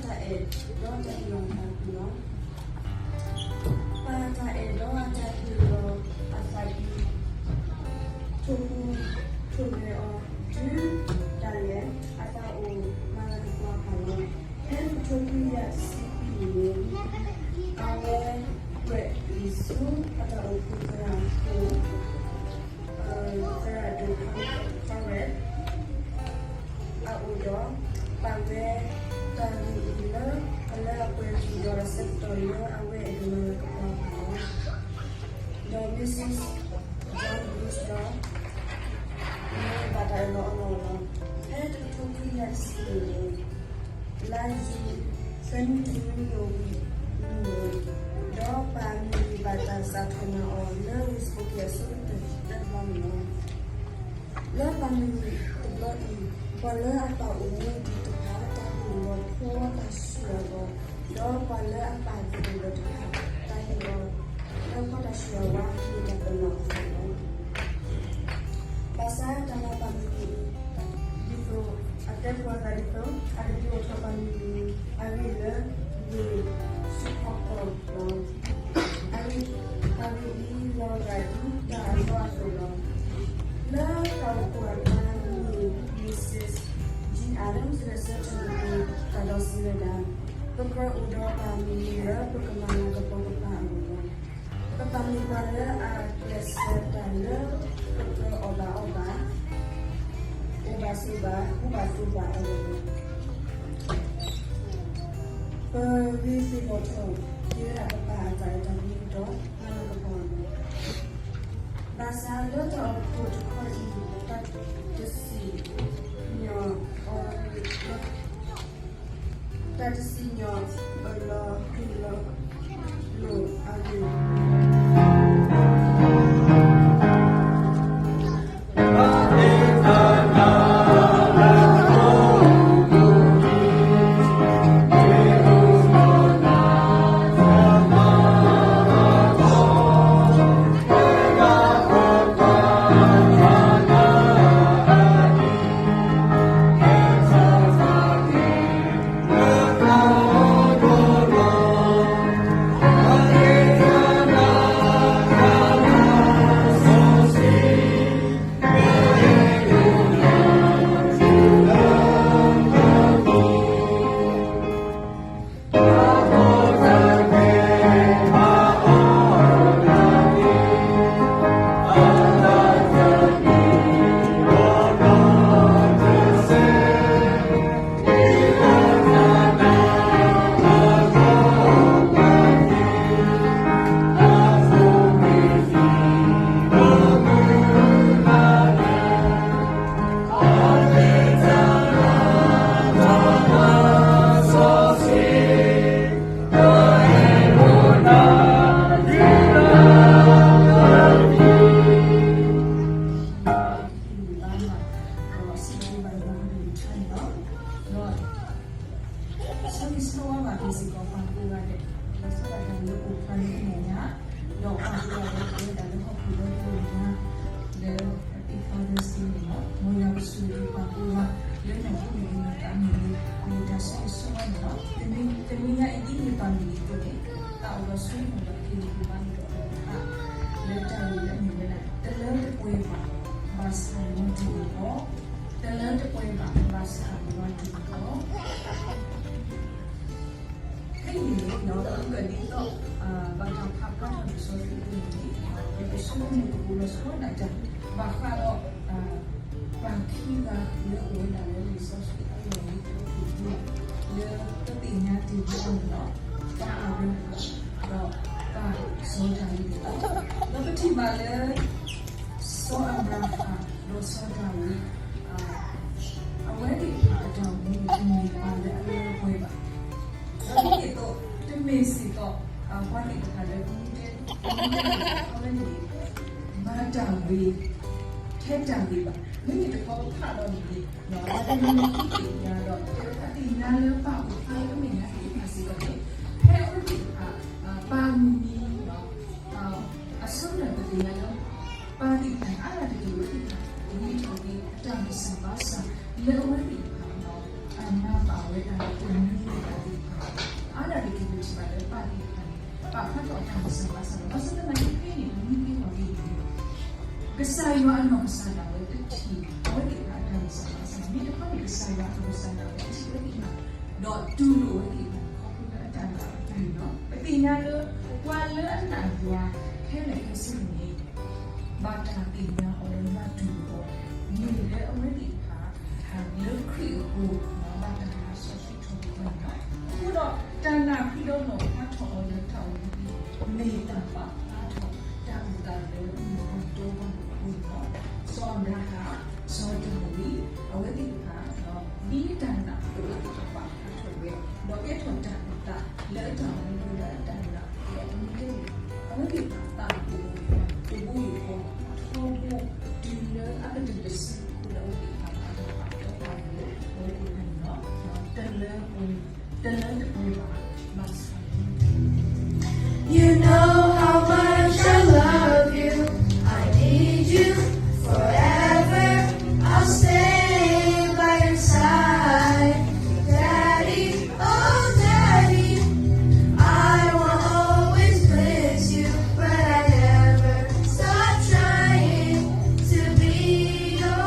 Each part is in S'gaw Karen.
တၢ်အဲၣ်ဒီးတၢ်ဟ့ၣ်လီၤအသးကွံာ်လီၤ. ပၢ်တၢ်အဲၣ်ဒီးအတၢ်ဟ့ၣ်လီၤအသးကွံာ် ထိၣ်ဃူထိၣ်ဂဲၤအီၤ တုၤဒၣ်လဲာ်အသးအိၣ်မၤလၤကပီၤအပၢ်လီၤ. ဖဲတကထိခွံကယၤတဆံခွံနံၣ်န့ၣ် အဝဲကွဲးလံာ်ဆူအတၢ်အိၣ်ဖှိၣ်သရၣ်ဖိ သရၣ်ဒိၣ် Conrad အအိၣ်ဒီး ပာ်ဝဲတၢ်ဂ့ၢ်အံၤလၢအလၢအပှဲၤအပူၤ ဒီးဆၢကတီၢ်လၢအဝဲအဲၣ်ဒိးမၤလၤကပီၤအပၢ်လီၤ. ဒီး Missus John Bruce ဒီး မ့ၢ်ဘၣ်တၢ်အၢၣ်လီၤအီလီၤလီၤ. ဖဲတကထိခွံကယၤတဆံန့ၣ် လါယူၤ သၢနွံနွံနံၣ် ဒီးပာ်မုၢ်နံၤဘၣ်တၢ်စးထီၣ်မၤအီၤလၢ ဝ့ၢ်စကီးကံၢ် အဆိကတၢၢ်တဘျီန့ၣ်လီၤ. လၢပာ်မုၢ်နံၤတဘျီအံၤ ပှၤလၢအပာ်အိၣ်မူဒံးတဖၣ် တၢ်ဟ့ၣ်လီၤဖီတၢ်ဆူၣ်အဂီၢ်, ဒီးပှၤလၢအပာ်ဒိၣ်လၢတဖၣ် တၢ်ဟ့ၣ်လီၤလၢဖီတၢ်ဆူၣ်အဝါ မ့ၢ်တၢ်ပနီၣ်အသးလီၤ. ဘၣ်ဆၣ်တၢ်မၤပာ်မုၢ်နံၤအံၤ ဒ်သိးအတဲပှၤသးဒ်သိး အကဒုးအိၣ်ထီၣ်ပာ်မုၢ်နံၤအဂ့ၢ်လၢ ဂ့ၢ်ဆူဖီခိၣ်လီၤ. အဂ့ၢ် ပာ်မုၢ်နံၤလီၤဂာ်ဒ်တၢ်အလီၢ်အသိးလီၤ. လၢတၢ်အိၣ်ဖှိၣ်အကျါ မ့ၢ် Missus Jean Adams ဂဲၤဆၢထၢၣ်တၢ်ဒီးစံးဝဲဒၣ်, ပကြၢးအိၣ်ဒီးပာ်မုၢ်နံၤလၢပကမၤလၤကပီၤပပၢ်အဂီၢ်လီၤ. ပပာ်မုၢ်ပှၤလၢအကျဲးစၢးတၢ်လၢ ပကြၢးအီၣ်ဘၣ်အီဘၣ်, အိၣ်ဘၣ်ဆိးဘၣ်, အိၣ်ဘၣ်ဆိးဘၣ်အဂီၢ်လီၤ. ပဂ့ၤသ့ၣ်နီၣ်ထီၣ်က့ၤဝဲဒၣ်ပပၢ်အတၢ်အဲၣ်တၢ်ကွံဒီး မၤလၤကပီၤအဂီၢ်, ဘၣ်ဆၣ်လၢတၢ်အိၣ်ဖှိၣ်တခီအံၤ တၢ်တစံၣ်ညီၣ်အီၤ တၢ်တစံၣ်ညီၣ်အၢၣ်လီၤကွံလီၤလိာ်အဂ့ၢ်ဆိၣ်ဂ့ၤဆိၣ်ဝါဘၣ်က့ၤစ့ၢ်ကီးပှၤကိးဂၤဒဲး, ဒီးဆိၣ်ဂ့ၤတၢ်လၢအိၣ်ဖျါလၢမဲာ်ညါ, ဒီးပှၤကိးဂၤဒဲး ပဝဲဒၣ်လၢဟီၣ်ခိၣ်ဒီတဘ့ၣ်ညါ, လၢ Happy Father's Day န့ၣ်လီၤ. မ်ယွၤကဆိၣ်ဂ့ၤပှၤကိးဂၤ လၢနီၢ်ခိန့ၣ် လၢတၢ်န့ၣ်န့ၣ် မ့ၢ်တၢ်ဆိၣ်ဂ့ၤဆိၣ်ဝါန့ၣ်လီၤ. တနံၤညါအံၤဒ်န့ၣ်ပာ်မုၢ်နံၤအသိးန့ၣ် တၢ်အိၣ်ဒီးဆိၣ်ဂ့ၤန့ၣ်လီၤက့ၤပှၤန့ၣ်ဒီးတၢ် လၢတၢ်ဂ့ၢ်လၢအမ့ၢ်ဝဲဒၣ် တလၢတပှဲၤဘၣ် ဘၣ်ဆၣ်ယွၤဒိၣ်မးအီၤ, တလၢတပှဲၤဘၣ် ဘၣ်ဆၣ်ယွၤဒိၣ်မးအီၤ. ဖဲအံၤန့ၣ် ပကဒ်သိး ဘၣ်တၢ်ဖးဖျါထီၣ်လံာ်စီဆှံအပူၤန့ၣ် ပကဆိကမိၣ်သကိးလီၤဆီဒၣ်တၢ် ဘၣ်ဃးဒီး ပှၤခံဂၤလၢအိၣ်ဝဲဒၣ်လၢလံာ်စီဆှံအလီၢ်လံၤတအိၣ်ဖှိၣ်အပူၤ လၢပသ့ၣ်ညါတ့ၢ်အီၤန့ၣ်လီၤ. ပၢ်အၤဘြၤဟၣ် ဒီးပၢ်စီၤဒၤဝံး, ဒီးပထံၣ်ဘၣ်လၢ စီၤအၤဘြၤဟၣ် ဒီးစီၤဒၤဝံး အဝဲသ့ၣ်တဖၣ်အတၢ်အိၣ်မူန့ၣ် တမ့ၢ်ပှၤလၢအလၢအပှဲၤဘၣ်. ဒီးဒ်န့ၣ်အသိး တမ့ၢ်စ့ၢ်ကီး ပှၤသ့ၣ်တဖၣ်လၢ ပမ့ၢ်တဲ ပမ့ၢ်တဲအဝဲန့ၣ် မၤတၢ်ဂ့ၤ ထဲတၢ်ဂ့ၤဘၣ်. မ့မ့ၢ်တခီဖးဒီးန့ၣ် ပှၤတနီၤနီၤသ့ၣ်ညါဒီး အသ့ၣ်ညါလၢပၢ်အိၣ်ဖျါလၢမဲာ်ညါသ့ၣ်တဖၣ်စ့ၢ်ကီးန့ၣ် ဖဲအဝဲသ့ၣ်တဖၣ် ပာ်မုၢ်နံၤ အဆိကတၢၢ်ပသ့ၣ်ညါလၢ ပၢ်သ့ၣ်တဖၣ်အါဂၤတက့ၢ် အဝဲသ့ၣ်တဖၣ် ဂံၢ်ထီၣ်က့ၤအတၢ်ဂံၢ်စၢ်ဘါစၢ် လၢအဝဲသ့ၣ်တဖၣ် အမၤဘၣ်ဝဲဒၣ်လၢပှၤမံၤသ့ၣ်တဖၣ်သ့ၣ် ဖျါထီၣ်အတၢ်ဂံၢ်စၢ်ဘါစၢ်လီၤ. ဘၣ်ဆၣ်သနာ်က့ဖဲန့ၣ် ပမ့ၢ်က့ၤလီၤက့ၤန့ၣ် ကစၢ်ယွၤအနီၢ်ကစၢ်ဒၣ်ဝဲတထံၣ် အဝဲသ့ၣ်တဖၣ်အတၢ်ဂံၢ်စၢ်ဘါစၢ်, မ့ၢ်တခီန့ၣ် ကစၢ်ယွၤအနီၢ်ကစၢ်ဒၣ်ဝဲထံၣ်ဝဲသ့ၣ်တဖၣ် ဒီးတူၢ်လိာ်ဝဲသ့ၣ်တဖၣ် ခီဖျိလၢအတၢ်နာ်အပူၤန့ၣ်လီၤ. ပသ့ၣ်ညါလၢ ပှၤလၢအနာ်ယွၤခဲလၢာ်ခဲဆ့န့ၣ် ဘၣ်တၢ်သ့ၣ်ညါအီၤလၢယွၤတူၢ်လိာ်အီၤ, မ့ၢ်လၢအဝဲသ့ၣ်တဖၣ် လၢခရံာ်အဃိ ဘၣ်တၢ်မၤစီဆှံထီၣ်ပှၤန့ၣ်လီၤ. အဃိဒီး တၢ်နာ်ခရံာ်ဒီးနီၢ်ဖျါထီၣ်အီၤလၢတၢ်အိၣ်မူအံၤ မ့ၢ်တၢ်ပာ်ဖျါထီၣ်တၢ်အုၣ်သးလၢမုၢ်မဆါတနံၤအံၤန့ၣ်လီၤ. စီၤအၤဘြၤဟၣ်, စီၤတမူၤအံၤ အဝဲသ့ၣ်တဖၣ် ဒ်တၢ်နာ်အဝဲသ့ၣ်တဖၣ်ပာ်ဖျါထီၣ်ဝဲ ဒီးကဲထီၣ်တၢ်အုၣ်သးလၢအတၢ်အိၣ်မူလၢအတၢ်နာ်အပူၤန့ၣ် အဝဲသ့ၣ်တဖၣ်သးအိၣ် တဘိယူၢ်ဃီ ထီဘိ တုၤလၢအကတၢၢ်တစုအဃိဒီး အဝဲသ့ၣ်တဖၣ်သးတဖၣ်တီတၢ်လၢ အဝဲသ့ၣ်တဖၣ်န့ၣ်လီၤ. တလၢပှဲၤ, တလၢတပှဲၤဘၣ်, ဘၣ်ဆၣ် You know how much I love you. I need you forever. I'll stay by your side. Daddy, oh Daddy, I will always miss you, but I never stop trying to be your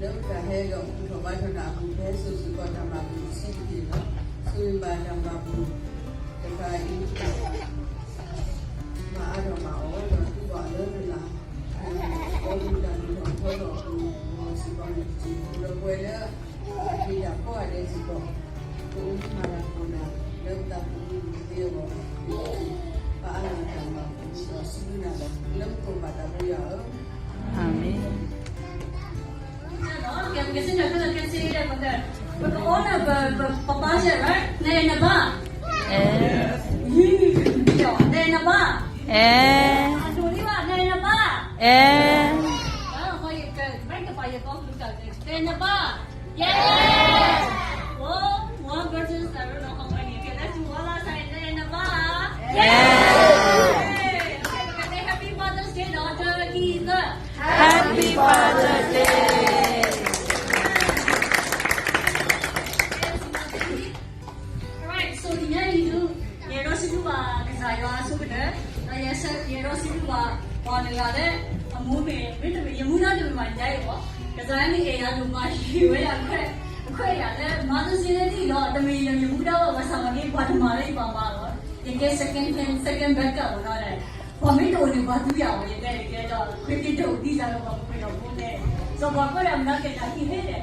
လၢပတၢ်ဟဲဒီးဘူၣ်ထီၣ်ဘါထီၣ်တၢ်အပူၤ ပဟဲစိာ်စ့ၢ်ကီးတၢ်မၤဘူၣ်တဆံးတက့ၢ်လီၤ. ဆိၣ်ဂ့ၤဘၣ်တၢ်မၤဘူၣ်တခါအံၤ မၤအါထီၣ်မၤအီၣ်ဒီး တူၢ်ဘၣ်လၢတလး အီၣ်ဘူၣ်တၢ်ဘူၣ်ထီၣ်ဘါထီၣ်အပူၤ မ်စ့ၢ်ကီးန့ၣ်တက့ၢ်. ဒီးပဝဲလၢ အဟ့ၣ်တၢ်ကိးဂၤဒဲးစ့ၢ်ကီး ပအိၣ်မူမၤလၤကပီၤနၤ လၢပသးသမူသ့အဂီၢ် ပအါဂၤတၢ်မၤဘူၣ်ဒီးစံးဘျုးနၤလီၤ. လၢမူခိၣ်ဘၣ်တၢ်ဖိယာ်ဧၢ, အၤမ့ၣ်. ကဲ ပကစံးတၢ်ခဲလၢာ်ခဲဆ့ ပက ပက honor ပ ပ ပပၢ်ယဲ right? နအဲၣ်နပၢ်, အဲ နအဲၣ်နပၢ်, အဲ အဒိၣ်ဒံးဘၣ် နအဲၣ်နပၢ်, အဲ နအဲၣ်နပၢ်, yes. Well, one person, I don't know how many. Okay, let's do one last time. နအဲၣ်နပၢ်, yes. Okay, okay, say Happy Father's Day ဒီး တၢ ခံ သၢ. Happy Father's Day. Alright, so တနံၤညါအံၤဒုး ယအဲၣ်ဒိးစံးဘျုးဘၣ်ကစၢ်ယွၤအဆိကတၢၢ်, ဒီးယအဲၣ်ဒိးစံးဘျုးဘၣ် ပှၤတဂၤလၢ အမိၢ်မ့ၢ် မ့တမ့ၢ် ယမူဒါတမ့ၢ်ဘၣ်ညါအံၤဘၣ်, ကစၢ်ယွၤန့ၣ်အဲၣ်ယၤဒိၣ်မး ဟ့ၣ်ဝဲဒၣ်အခွဲး အခွဲးယာ်လၢ Mother's Day လၢနံၣ်ဒီး တမ့ၢ်ယမူဒါဘၣ် ဘၣ်ဆၣ်သနာ်က့ ပှၤတမၤလၢယဘၣ်မၤလီၤ. ယကဲ second hand, second backup ဘၣ်နီၤ, ပှၤမ့ၢ်တအိၣ်န့ၣ် ပှၤသူယၤအီၤ ယတဲတကဲဒီး ခွဲးက့ၤတအိၣ်ဒ်သိးလၢပှၤကပှ့ၤအီၤဖိလဲၣ်. စီၤပၤကွၢ်ဒၣ်မနုၤက့ၤတၢ်ဟံၣ်ဟဲဒီး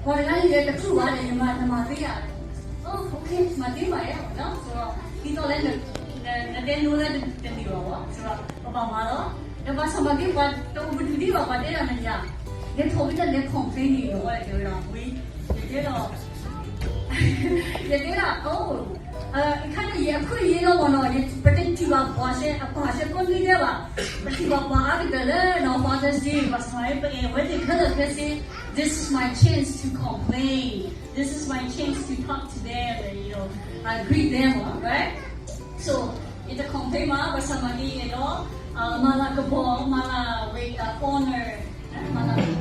ပှၤတဂၤန့ၣ်ဒီးတတူၢ်ဘၣ်ဒီး ယမၤတမၤသ့ယၤ, အိ okay မၤသ့မၤယၤနီၤ, ဆိုတော့ ဒ်သိးလၢ နတဲလိလၢတန့ၢ်ဘၣ်ဘၣ်, ဆိုတော့ ပဘၣ်မၤလီၤ. ဒီးဘၣ်ဆၣ်သနာ်က့ ပှၤတအိၣ်ပတုာ်ဒံးဘၣ် ပှၤတဲဒၣ်နၤယၤ, လဲၤထီၣ်ဝံၤလၢလဲၤ complain န့ၣ်ဒီး ဝဲတဲဝဲဒၣ်ဝံၤ, ယတဲဒီး ယတဲဒၣ် အိ အခါန့ၣ် ယအခုအံၤလီၤမ့ၢ်နီၤ, ပတထံၣ်ဘၣ်ပှၤရှဲ အပှၤရှဲကိးနွံဒဲးဘၣ်, ပထံၣ်ဘၣ်ပှၤအါကတၢၢ်လၢနီၤ Father's Day ဘၣ်ဆၣ်သနာ်က့ ပအဲၣ်ဝဲသ့ၣ်ခဲလၢာ်ခဲဆ့, this is my chance to complain, this is my chance to talk to them and, you know, uh, greet them, right? So ယတ complain ဘၣ်, ဘၣ်ဆၣ်သနာ်က့ ယအဲၣ်ဒိး မၤလၤကပီၤ မၤလၤ with, uh, honor, မၤလၤ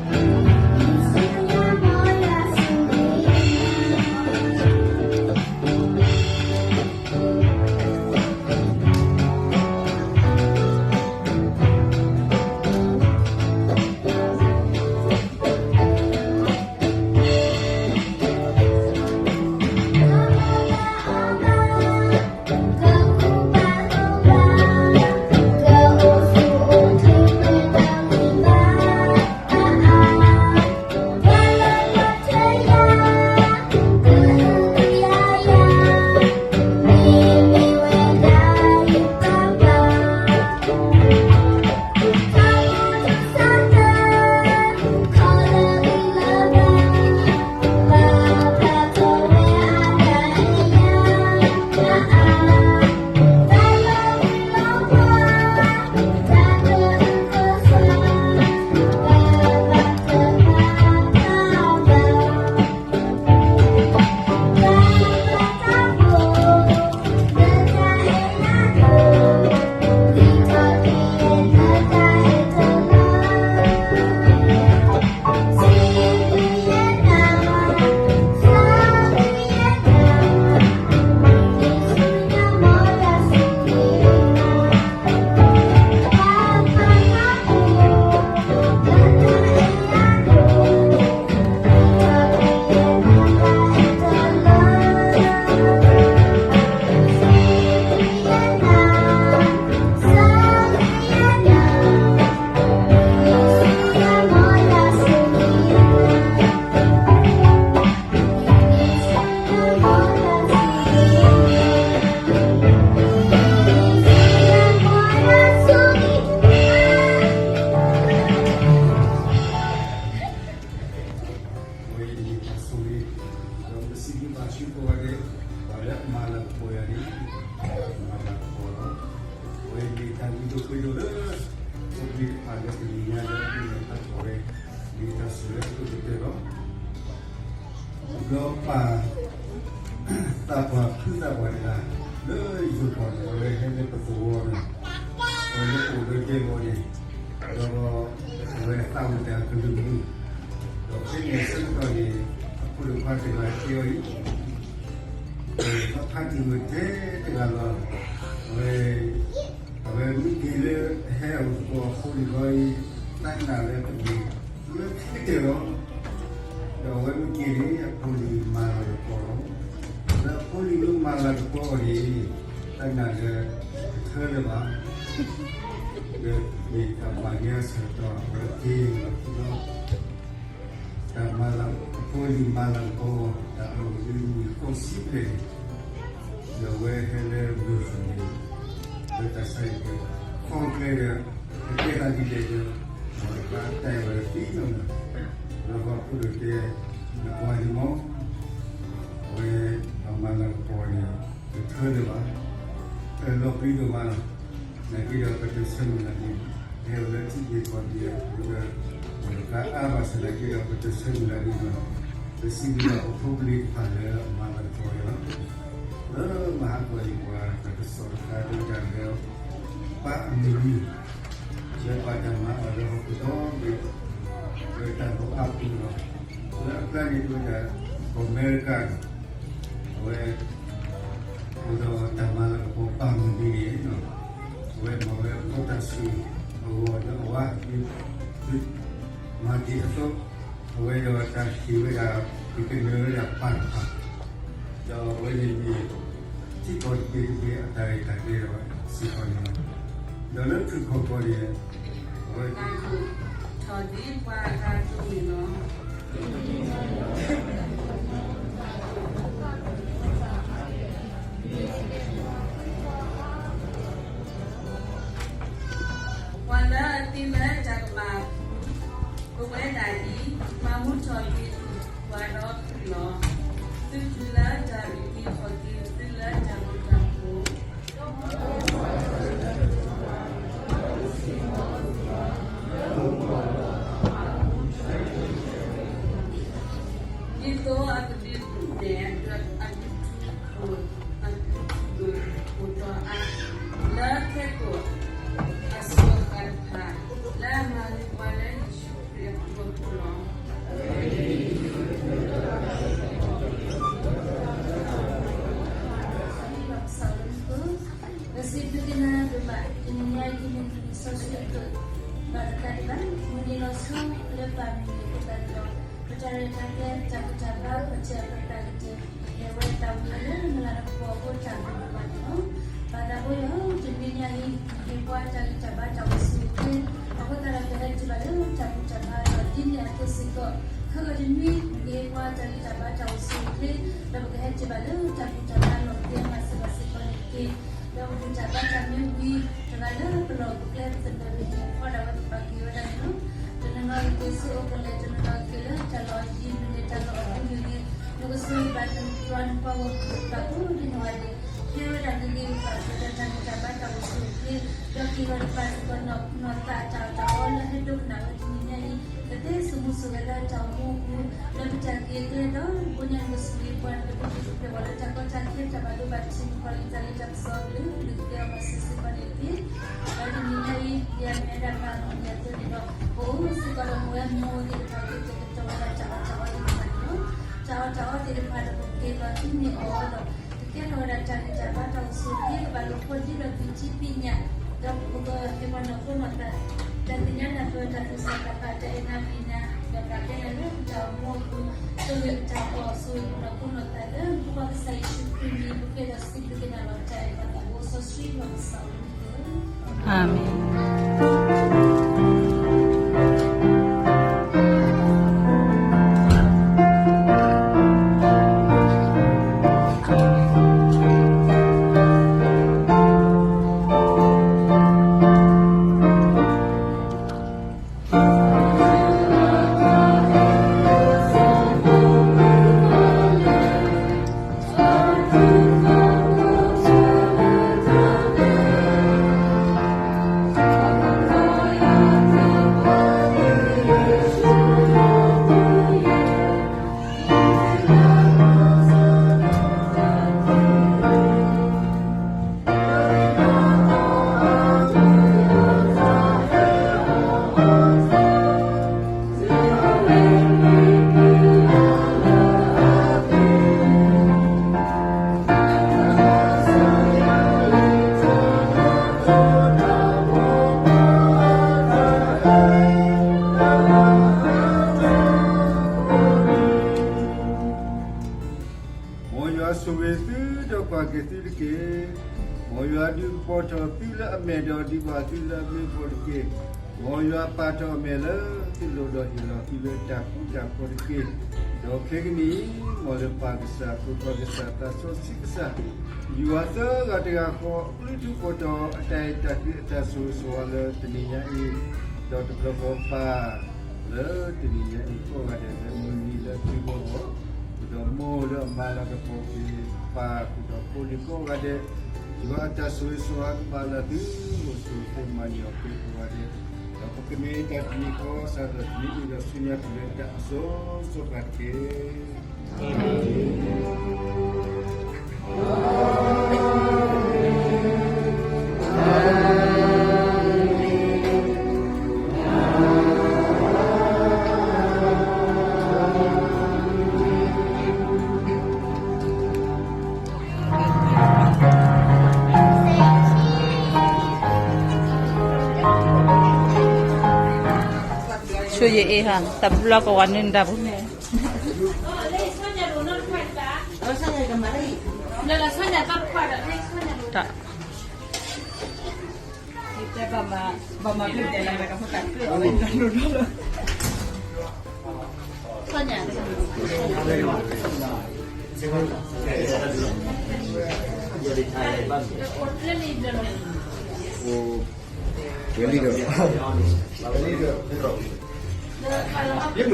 ဝဲအံၤန့ၣ် တၢ်ဆိၣ်ဂ့ၤ, ဒီးပစံးဘျုးဘၣ်ဆိကိးဂၤဒဲး, ပှၤလၢအမၤလၤကပီၤယၤန့ၣ် မၤလၤကပီၤလီၤ. အဝဲမ့ၢ်တၢ်ဂ့ၢ်ဒိၣ်ပှ့ၤဒိၣ်လၢ ပဝဲတဖၣ်လၢတနံၤညါလၢအမ့ၢ်တၢ်ဆိၣ်ဂ့ၤ, မ့ၢ်တၢ်ဆိၣ်ဂ့ၤအဆိကတၢၢ်လီၤ. ဒီးပၢ် သးပှၢ်ဖုသးပှၢ်တဂၤ လၢယိၤကီၢ်န့ၣ် အဝဲဟဲလၢပသဝီန့ၣ်, အဝဲလၢအိၣ်လၢဒဲကဝီၤန့ၣ်, ဒီးအဝဲသးဝံၣ်တၢ်ကလုၢ်မုၢ်, ဒီးဖဲန့ၣ်အဆၢကတီၢ်န့ၣ် အဖိဒိၣ်ခွါတဂၤကဲအီၤအံၤ, ဒီးဖးတံၢ်ဝဲတဲတဂၤလီၤ. အဝဲ အဝဲမ့ၢ်က့ၤလၢအဟဲအိၣ်သကိးအဖိန့ၣ်ခီအံၤ, တၢ်နာ်လၢတမ့ၢ်လၢခံကတၢၢ်လီၤ. တၢ်နာ်လၢကထၢလၢၤဘၣ်, ဒီးမ့ၢ်တၢ်မၤန့ၢ်အဆၢကတီၢ်အဝဲသ့ၣ်လီၤလီၤ. တၢ်မၤလၤကပီၤလံာ်မၤလၤကပီၤအီၤ တၢ်အလီၢ်လၢမုၢ်နံၤဃိးဆံဘျဲၣ်န့ၣ်, ဒီးအဝဲဟဲလၢမုၢ်ဆူၣ်န့ၣ်, လၢတၢ်ဆါဟံၣ်ကီၢ်ချၢဒီး အကဲသးဒ်လဲၣ်ဒီး အဝဲဘၣ်တဲဝဲသ့ၣ်နီၣ်, လၢပှၤဖိဒိၣ်တဲ နကွၢ်န့ၣ်မ့ၢ် အဝဲတၢ်မၤလၤကပီၤန့ၣ် ကထၢလၢၤဘၣ်, အလီၤပျံၤဒိၣ်မးလီၤ. နာ်က့ဒီးပတဆၢမုၢ်လၢ်ဒ်န့ၣ်, ဟဲအိၣ်လၢထံဂ့ၢ်ကီၢ်ဂ့ၢ်အပူၤဒီး တကးအါဘၣ်ဆၣ်နာ်က့ဒီးပတဆၢမုၢ်လၢ်ဒ်န့ၣ်, ပစံးဘျုးဘၣ်ပဖိပလံၤတဖၣ်လၢအမၤလၤကပီၤအီၤလီၤ. လၢမဟါကီၢ်အံၤပှၤတၢ်ကစီၣ်တခါတဲဝဲဒၣ်လၢ ပၢ်အမုၢ်နံၤ လၢပှၤတၢ်မၤအီၤလၢဟီၣ်ခိၣ်ဒီဘ့ၣ် လၢတၢ်လီၢ်အါပူၤလီၤ. လၢအကျါန့ၣ်တဲဝဲဒၣ် ကီၢ်အမဲရကၤ အဝဲ အိၣ်ဒီးတၢ်မၤလၤကပီၤပၢ်မုၢ်နံၤန့ၣ်, အဝဲမၤဝဲဖီတၢ်ဆူၣ်အဂီၢ်ဒီးအဝဲ မၤတ့ၢ်အသီ, အဝဲဒီးတၢ်ဟ့ၣ်ဝဲဒၣ် ကကနၢၤဝဲဒၣ်ပၢ်တဖၣ်, ဒီးအဝဲန့ၣ်မ့ၢ် ထံကီၢ်တဘ့ၣ်တဘ့ၣ်အတၢ်ရဲၣ်တၢ်ကျဲၤဒီးစ့ၢ်ကီးန့ၣ်လီၤ. ဒီးလၢထံကီၢ်ပူၤန့ၣ် အဝဲ ထီၣ်ဒ်ပှၤအဂၤအသိးန့ၣ်လီၤ. ပှၤလၢအသံလၢတၢ်ကမၣ်အပူၤ, ပဝဲဒၣ်အံၤ မၤမူထီၣ်က့ၤပှၤဒီးခရံာ်လီၤ. သုတုၤလၢတၢ်အုၣ်က့ၤခီၣ်က့ၤသုလၢတၢ်ဘျုးတၢ်ဖှိၣ် ဒ်သိးအကဒုးနဲၣ်အဒုးထူၣ် အဒုးထူၣ်ဒိၣ်ထူၣ်ဒီးအါ လၢခဲကိာ်အစိၤအဃၣ်တဖၣ် လၢအမၤဂ့ၤပှၤလၢယ့ၣ်ၡူးခရံာ်အဘျုးအဖှိၣ်လီၤ. ပစံးဘျုးက့ၤနၤဒိၣ်မး တနံၤညါအံၤ မ့ၢ်တနံၤစီဆှံအသိးဘၣ်တကးဒံးဘၣ်, မုၢ်နံၤလီၤဆီလၢပၢ်မုၢ်နံၤအဃိသတးဒီး ပတၢ်ရဲၣ်တၢ်ကျဲၤ တၢ်ဂံၢ်တၢ်ဘါ ပထံၣ်အပတၢ်ကတၢၢ် ပကဟဲဝဲတၢ်ဝံၤလၢမုၢ်လၢ်တကပီၤအဃိတၢ်ဘျုးဒိၣ်မးန့ၣ်လီၤ. ဘၣ်သးဘိယီၤ တနံၤညါအံၤ မ့ၢ်ပှၤတၢ်ဂံၢ်တၢ်ဘါတၢ်အိၣ်ဆူၣ်အိၣ်ချ့ အဃိသတးဒီး ပဟဲတုၤဘၣ်လၢတၢ်ဘူၣ်တၢ်ဘါဒီးဒ်န့ၣ်အသိးစ့ၢ်ကီး ခဲကနွံ မ့ၢ်ပှၤတၢ်ဂံၢ်တၢ်ဘါတၢ်အိၣ်ဆူၣ်အိၣ်ချ့ ဒီးပကဟဲတုၤဘၣ်လၢတၢ်ဘူၣ်တၢ်ဘါလီၢ်ကဲမးစ့ၢ်ကီးစ့ၢ်ကီးန့ၣ်တက့ၢ်. ဒီးပဘူၣ်တၢ်ဘါတၢ်မ့ၢ်ဝံၤ တဂၤလၢပလီၢ်ပကျဲပသနၢၣ်ဘၣ်န့ၣ် အဃိဒၣ်ဝဲပပာ်က့ၤဝဲဒၣ်န့ၣ်လီၤ. တနီၤနီၤက့ၤဆူအအိၣ်ကလဲာ် တနီၤနီၤက့ၤလၢတၢ်လီၢ်ယံၤမ့ၢ်ဂ့ၤ တၢ်လီၢ်အဒူမ့ၢ်ဂ့ၤ နကဆိၣ်ဂ့ၤဘၣ်နပှၤနပှၤဂီၢ်မုၢ်သ့ၣ်တဖၣ်ကိးဒ်နီၢ်ဂၤဒဲး ဟဲဝဲဒၣ်ဂ့ၤဂ့ၤဘၣ်ဘၣ်ဒီးတၢ်ဂံၢ်တၢ်ဘါတၢ်အိၣ်ဆူၣ်အိၣ်ချ့ ဒီးက့ၤလီၤတဖၣ်စ့ၢ်ကီးနီၢ်သးအတၢ်အီၣ်တၢ်အီလၢဟဲဒိကနၣ်ဝဲတနံၤညါအံၤ ကသ့စိာ်မူစိာ်ဂဲၤလၢတၢ်အိၣ်မူအပူၤ လၢပတၢ်က့ၤကျဲဒီး ဘိညါနကဆိၣ်ဂ့ၤပှၤနကဒုးပျဲၢ်ဝဲလၢတၢ်ကီတၢ်ခဲ တၢ်ဘၣ်ဒိဘၣ်ထံး နကွၢ်လံာ်တၢ်လံာ်တၢ်ပစီကလုာ်ကလုာ်ကသ့အီၤဘၣ်စ့ၢ်စ့ၢ်ကီးန့ၣ်တက့ၢ်. ဒီးတနံၤညါအံၤ ယမ့ၢ်ဝဲဒၣ်ပၢ်မုၢ်နံၤအသိးန့ၣ်ဒီး ပအိၣ်စ့ၢ်ကီးဒီးပဝဲမိၢ်သ့ၣ်တဖၣ်က့ၤကတီၤဝဲဒၣ်တၢ်အီၣ်တၢ်အီသ့ၣ်တဖၣ်န့ၣ်လီၤ. တၢ်အီၣ်တၢ်အီသ့ၣ်တဖၣ်ဒီးပက့ၤလီၤဒ်န့ၣ်အီၤဒီး ကကဲထီၣ်ဝဲဒၣ်တၢ်ဂံၢ်တၢ်ဘါတၢ်အိၣ်ဆူၣ်အိၣ်ချ့ ကဘၣ်လိာ်ဖိးဒ်ဒီးပထံပညၣ် ဒီးပကဟ့ၣ်ပှၤနီၢ်ခိနီၢ်သး တၢ်သ့ၣ်ညါနၢ်ပၢၢ် တၢ်သူၣ်စၢ်သးဘီၣ် တၢ်အဲၣ်နၤမံၤနၤ ဒီးပာ်ကဲနၤလၢပတၢ်အိၣ်မူအပူၤ ဆိၣ်ဂ့ၤပတၢ်အီၣ် ဆိၣ်ဂ့ၤပနီၢ်ခိနီၢ်သးလၢနဖိခွါကစၢ်ယ့ၣ်ၡူးခရံာ်အမံၤ ပဃ့ဒီးစံးဘျုးက့ၤနၤလီၤ. တၢ်အဲၣ်ပှၤသးဘိစီဆှံလီၤပစီၤလၢနပူၤ အၤမ့ၣ်. ယွၤဒုးကပီၤထီၣ်သုလၢအမဲာ်ဒီးဒုးဘၣ်သုလၢအမ့ၢ်အဖီတက့ၢ်. မ်ယွၤပာ်ထီၣ်အမဲာ်လၢသုလိၤဒီးဟ့ၣ်လီၤသုလၢတၢ်ဃူတၢ်ဖိးတက့ၢ်. ဒီးခဲကနံၣ်အံၤ မ်လၢပၢ်ကစၢ်, ဖိခွါကစၢ်, သးစီဆှံကစၢ်, ယွၤသၢဂၤတဂၤဃီ အကလုၢ်ထူးဖှိၣ်ထီၣ်အတၢ်အဲၣ်တၢ်ကွံအတၢ်ဆိၣ်ဂ့ၤဆိၣ်ဝါလၢတနံၤညါအံၤ, ဒီးတဘျီဃီပၢ် လၢတနံၤညါအံၤကိးဂၤဒဲးလၢမုၢ်နံၤလၢအဘျုးအဖှိၣ်, ဃုာ်ဒီးမိၢ်လၢအမၤလၤကပီၤက့ၤပၢ် ဃုာ်ဒီးဖိလံၤကိးဂၤဒဲး, ယွၤအတၢ်ဆိၣ်ဂ့ၤဆိၣ်ဝါကပာ်လၢသုအိၣ်ဆူၣ်အိၣ်ချ့ မၤန့ၢ်အီၣ်က့ၤကိးဂၤဒဲး, ဒီးပကမ့ၢ်တၢ်တမံၤဃီစးထီၣ်တ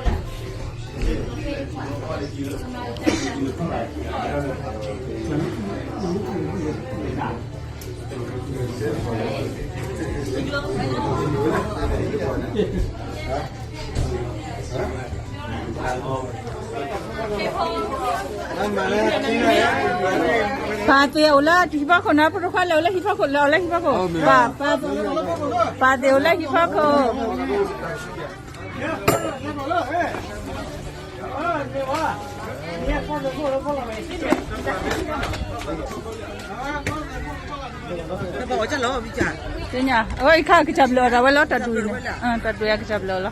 နံၤအံၤဒီးဆူညါတုၤလၢတၢ်အစိၤစိၤဃၣ်တက့ၢ်. ဆိယအ့ဟး တၢ်ပျီကဝီၤန့ၣ်တၢ်ပူၤန့ၣ် မ့ၢ် ပၢ်သ့ၣ်အိၣ်လၢဟံၣ်ဖီခိၣ်နီၤ, ဖိတခွါလဲၤအိၣ်လၢဟံၣ်ဖီခိၣ်, လဲၤအိၣ်လၢဟံၣ်ဖီခိၣ်, ပၢ်, ပၢ်သ့ၣ်အိၣ်လၢဟံၣ်ဖီခိၣ်. သ့ၣ်ညါ, အဝဲအံၤခါကစၢ်ဘျုးအီၣ်တၢ် အဝဲလီၤတၢ်ဒုးန့ၣ်, တၢ်ဒုးယၤကစၢ်ဘျုးအီၣ်လီၤ.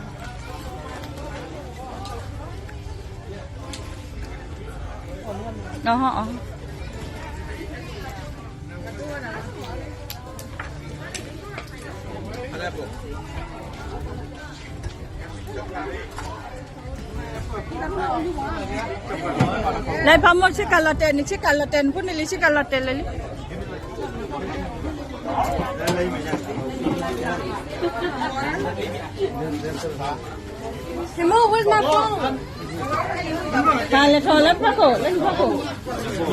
လဲၤဖးမိၢ်ဆ့ကၤလီၤတဲာ်န့ၣ်, ဆ့ကၤလီၤတဲာ်န့ၣ်, ဖိန့ၣ်လံဆ့ကၤလီၤတဲာ်လၢာ်လံ. Hey, Mo, where's my phone? ပၢ်လဲၤထီၣ်လၢတဖီခိၣ်, လၢတဖီခိၣ်.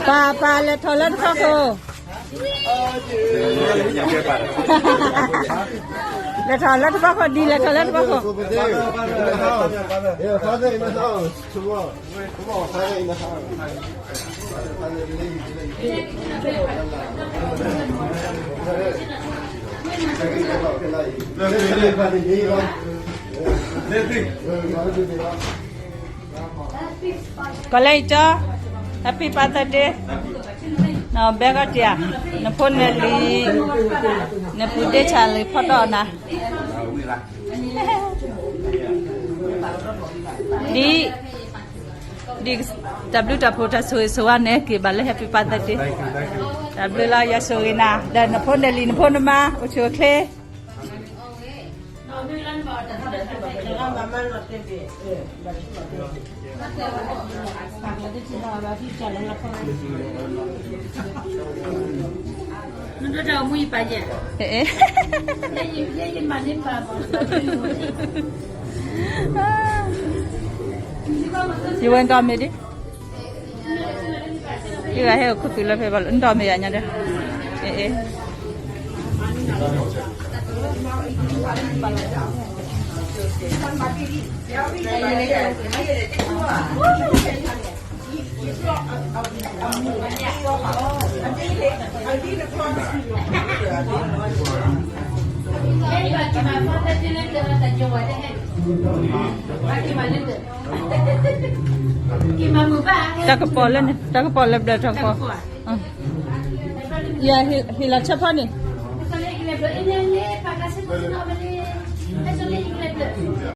ပၢ်, ပၢ်လဲၤထီၣ်လၢတဖီခိၣ်. လဲၤထီၣ်လၢတဖီခိၣ်, ဒ်လဲၤထီၣ်လၢတဖီခိၣ်. College, happy birthday. နဘဲကီၢ်တံၢ်, နဖိနလံၤ, နဖုဒ့ဆၣ်လံၤဖီတီၢ်နၤ ဒ်, ဒ်တၢ်ဘျုးတၢ်ဖှိၣ်တၢ်ဆိၣ်ဂ့ၤဆိၣ်ဝါန့ၣ် က့ၤဘၣ်လၢ happy birthday. တၢ်ဘျုးလီၤ, ယွၤဆိၣ်ဂ့ၤနၤ ဒီးနဖိနလံၤ နဖိနမါ အိၣ်ဆူၣ်အိၣ်ချ့. ယဝဲကီၢ်မ့ၢ်ဒ် ယဂၤဟဲအိၣ်ခူသူၣ်လၢဖဲဘၣ်လၢ နတီၢ်မ့ၢ်ယၤညါဒီး, အ့ၣ်, တၢ်ကပီၤလၢန့ၣ်, တၢ်ကပီၤလၢဘျၢထီၣ်ကီး, ယဟ့ၣ်လီၤဆၢဖီန့ၣ်, ဟ့ၣ်လီၤဆၢဖီန့ၣ်.